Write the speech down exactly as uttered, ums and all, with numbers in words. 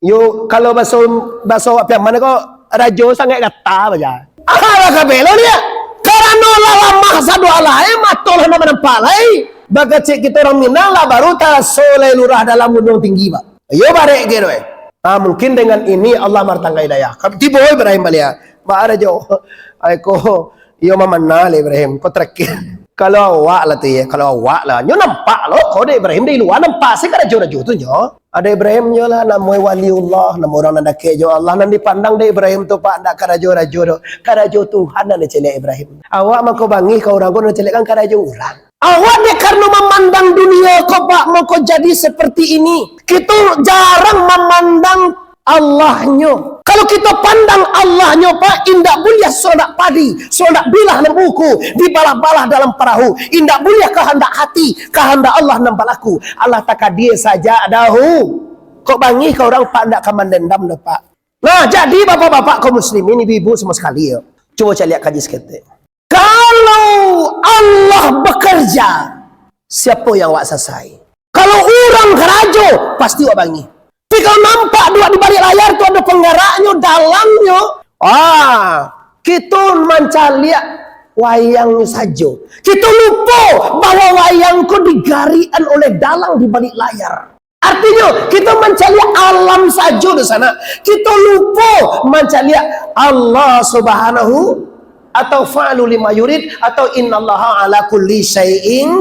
Yo, kalau baso, baso awak Piaman ko, rajo sangaik gata baja. Alah kabelo dia. Karano lah lamah sado alai, mato lah ndak manampak lai. Bagacik kito urang Minang lah baru taraso lai lurah dalam gunuang tinggi, Pak. Iyo barek ge tu, eh. Ah, mungkin dengan ini Allah martangga hidayah. Tibo Ibrahim baliak. Ba rajo. Ai ko, iyo mamana lah Ibrahim. Ko terakhir. Kalau awak lah tu ya, kalau awak lah. Nyo nampak lo, ko dek Ibrahim dari lua nampak se karajo-rajo tu nyo. Ado Ibrahim nyo lah, namo waliullah, namo urang nan dakek jo Allah, nan dipandang dek Ibrahim tu, Pak, ndak karajo-rajo doh. Karajo Tuhan nan dicaliak Ibrahim. Awak mangko bangih ka urang ko nan dicaliak kan karajo urang. Awak dek karano mamandang dunia ko, Pak, mangko jadi seperti ini. Kito jarang mamandang Allahnyo. Kalau kito pandang Allahnyo, Pak, indak buliah sondak padi, sondak bilah nan buku, dibalah-balah dalam parahu. Indak buliah kahandak hati, kahandak Allah nan balaku. Allah takadia sajak dahu. Kok bangih ka urang, Pak, ndak ka mandendam doh, Pak. Nah, jadi bapak-bapak kaum muslimin, ibu-ibu semua sekali, yo. Cubo caliak kaji saketek. Kalau Allah bekerja, siapo yang awak sasai? Kalau urang karajo, pasti awak bangih. Tapi kalau nampak duduak di balik layar tu ado penggaraknyo, dalannyo, ah, kito mancaliak wayang sajo. Kito lupo bahwa wayang ko digarikan oleh dalang di balik layar. Artinyo, kito mancaliak alam sajo di sana. Kito lupo mancaliak Allah Subhanahu atau fa'alu lima yurid atau innallaha ala kulli syai'in